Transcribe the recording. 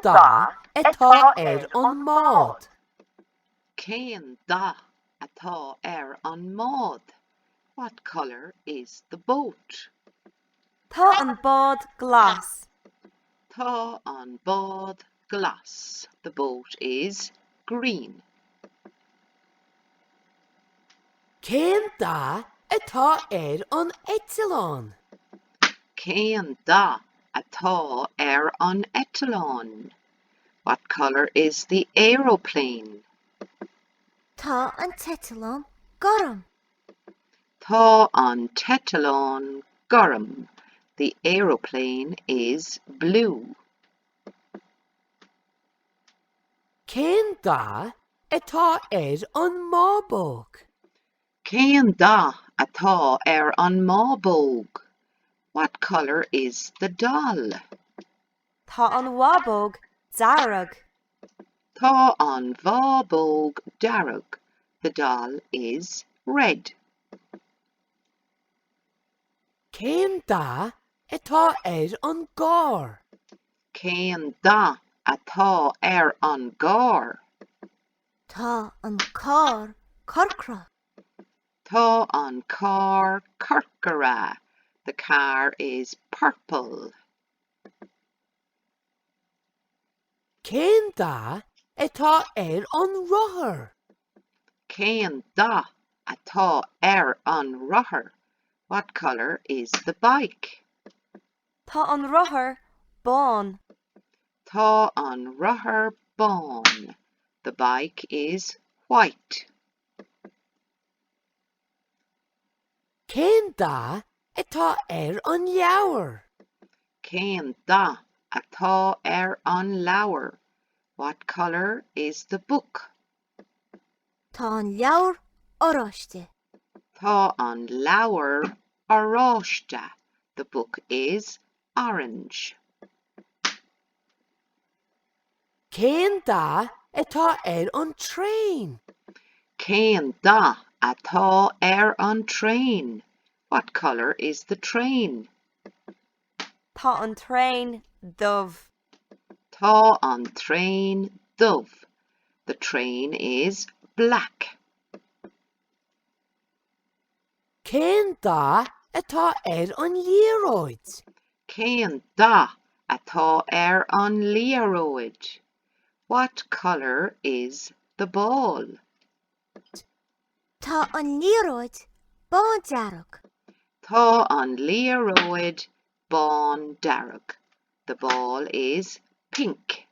dath atá ar an mbád? Cén dath atá ar an mbád? What colour is the boat? Tá an bád glas. Tá an bád glas. The boat is green. Cén dath atá ar an eitleán? Cén dath atá ar an eitleán? What colour is the aeroplane? Tá an t-eitleán gorm. Tá an t-eitleán gorm. The aeroplane is blue. Cén dath atá ar an mbábóg? Cén dath atá ar an mbábóg? What colour is the doll? Tá an bhábóg dearg. Tá an bhábóg dearg. The doll is red. Cén dath atá ar an gcarr? Cén dath atá ar an gcarr? Tá an carr corcra. Tá an carr corcra. The car is purple. Cén dath atá ar an rothar? Cén dath atá ar an rothar? What colour is the bike? Tá an rothar bán. Tá an rothar bán. The bike is white. Cén dath atá ar an leabhar? Cén dath atá ar an leabhar? What colour is the book? Tá an leabhar oráiste. Tá an leabhar oráiste. The book is orange. Cén dath atá ar an traein? Cén dath atá ar an traein? What colour is the train? Tá an traein dubh. Tá an traein dubh. The train is black. Cén dath atá ar an liathróid? Cén dath atá ar an liathróid? What colour is the ball? Tá an liathróid bándearg. Tá an liathróid bándearg. The ball is pink.